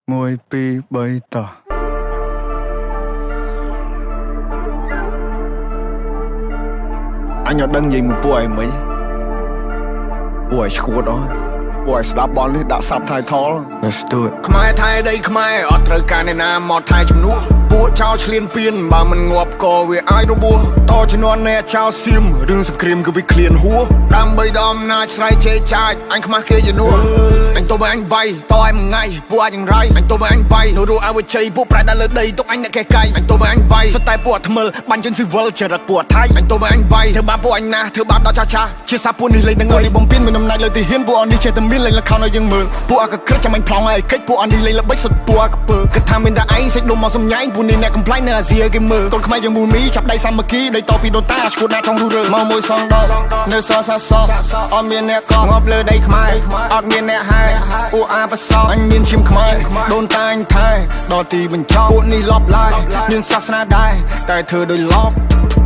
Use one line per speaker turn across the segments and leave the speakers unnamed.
1 2 3តោះអញអត់ដឹងនិយាយមួយពួកឯងមិនពួកឯងឈួតអស់ពួកឯងស្ដាប់បននេះដាក់ subtitle Let's do it ខ្មែរថៃដីខ្មែរអត់ត្រូវការអ្នកណាមកថៃជំនួសពួកចោលឆ្លៀនពៀនបើមិនងាប់ក៏វាអាចរបួសតជំនាន់អ្នកចោលសៀមរឿងសង្គ្រាមគឺវាឃ្លានហួដើម្បីដល់អំណាចស្រ័យជេរចាចអញខ្មាស់គេជានួអញទៅបើអញវាយតឲ្យមួយថ្ងៃពួកអាចយ៉ាងរៃអញទៅបើអញវាយនៅរស់ឲ្យវាជ័យពួកប្រែដល់លើដីទុកអញអ្នកកេះកៃអញទៅបើអញវាយសុទ្ធតែពួកអាថ្មិលបាញ់ជនស៊ីវិលចរិតពួកថៃអញទៅបើអញវាយធ្វើបាបពួកអញណាស់ធ្វើបាបដល់ចាស់ចាស់ជាសាពួកនេះលេងនឹងនេះបំពេញមានអំណាចលើទីហ៊ានពួកអនេះចេះតែមានលេងល្ខោនឲ្យយើងមើលពួកអាកក្រិចចាំអញប្លង់ឲ្យកិច្ចពួកអនេះលេងល្បិចសុទ្ធពួកអាកពើគិតថាមានតែឯងសេចដុំមកសំញែងពួកនេះអ្នកកំ pl ែងនៅអាស៊ីឲ្យគេមើលកូនខ្មែរយើងមូលមីចាប់ដៃសាមគ្គីដីតពីដូនតាឈួតណាចង់រុះរើមកមួយសងដកនៅសសាសអត់មានអ្នកកងាប់លើដីខ្មែរអត់មានអ្នកហែពួកអាបសអញមានឈាមខ្មែរដូនតាអញថែដល់ទីបញ្ចប់ពួកនេះលបឡាយមានសាសនាដែរតែធ្វើដោយលប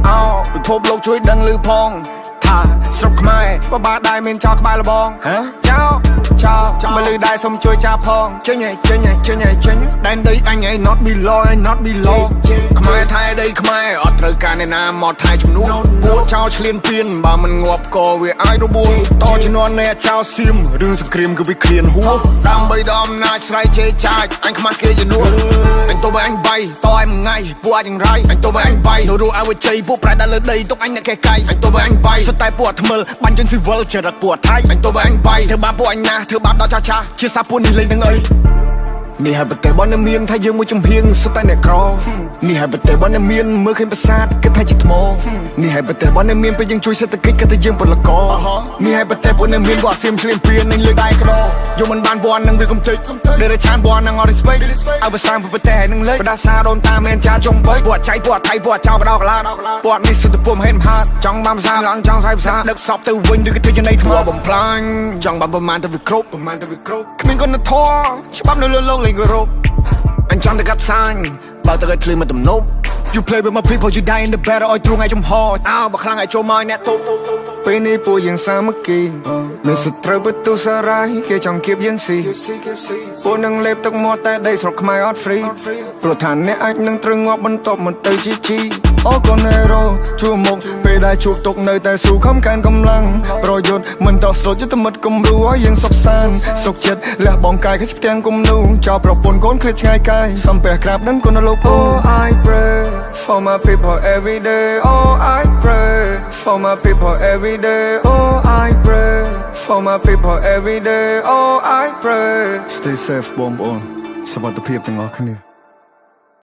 អោពិភពលោកជួយដឹងឮផងថាស្រុកខ្មែរបបាដែរមានចោលក្បែរលបងចោចោលមកលឺដែរសុំជួយចាផងចេញចេញចេញចេញដែនដីអញឯង not below not below ខ្មែរថៃដីខ្មែរអត់ត្រូវការអ្នកណាមកថៃជំនួសពួកចោលឆ្លៀនពៀនបើមិនងាប់ក៏វាអាចរបួសតជំនាន់អ្នកចោលសៀមរឿងសង្គ្រាមគឺវាឃ្លានហួដើម្បីដល់អំណាចស្រ័យជេរចាចអញខ្មាស់គេជានួអញទៅបើអញវាយតឲ្យមួយថ្ងៃពួកអាចយ៉ាងរៃអញទៅបើអញវាយនៅរស់ឲ្យវាជ័យពួកប្រែដល់លើដីទុកអញអ្នកកេះកៃអញទៅបើអញវាយសុទ្ធតែពួកអាថ្មិលបាញ់ជនស៊ីវិលចរិតពួកថៃអញទៅបើអញវាយធ្វើបាបពួកអញណាស់ធ្វើបាបដល់ចាស់ចាស់ជាសាពួកនេះលេងនឹងអីនេះហើយប្រទេសរបស់អ្នកមានថាយើងមួយចំហៀងសុទ្ធតែអ្នកក្រនេះហើយប្រទេសរបស់អ្នកមានមើលឃើញប្រាសាទគិតថាជាថ្មនេះហើយប្រទេសរបស់អ្នកមានពេលយើងជួយសេដ្ឋកិច្ចគិតថាយើងពលករនេះហើយប្រទេសពួកអ្នកមានពួកអាសៀមឆ្លៀនពៀននឹងលើដៃក្រយកមិនបានវ័ននឹងវាកំតិចដែលឆានវ័ននឹងអត់ respect ឲ្យភាសាប្រទេសនឹងលេចបដាសាដូនតាមានចាចុងបីពួកចៃពួកថៃពួកចោលបដោកឡាពួកនេះសុទ្ធតែពុំហេតុមហាចង់បានភាសាឡើងចង់ស្អីភាសាដឹកសពទៅវិញឬក៏ធ្វើចំណៃថ្មបំផ្លាញចង់បានប្រមាណទៅវាគ្រប់ប្រមាណទៅវាគ្រប់គ្មានគុណធម៌ច្បាប់នៅលើលោកលេងគោរពអញចង់តែកាត់សាញបើទៅឲ្យធ្លីមកទំនប់ You play with my people you die in the battle ឲ្យទ្រូងឲ្យចំហអើបើខ្លាំងឲ្យចូលមកអ្នកទប់ពេលនេះពួកយើងសាមគ្គីនៅសត្រូវបន្ទុសារាយគេចង់គៀបយើងស៊ីពួកនឹងលេបទឹកមាត់តែដីស្រុកខ្មែរអត់ free ព្រោះថាអ្នកអាចនឹងត្រូវងាប់បន្ទាប់មកទៅជីជីអូកូនហេរ៉ូជួមុខពេលដែលជួបទុកនៅតែស៊ូខំកើនកម្លាំងប្រយុទ្ធមិនតស្លូតយុទ្ធមិត្តគំរូឲ្យយើងសុខសាន្តសុខចិត្តលះបង់កាយខិតផ្ទាំងគំនូចោលប្រពន្ធកូនឃ្លាតឆ្ងាយកាយសំពះក្រាបដឹងគុណលោកពូ I pray for my people every day oh I pray for my people every day oh I pray for my people every day oh I pray Stay safe បងប្អូនសុវត្ថិភាពទាំងអស់គ្នា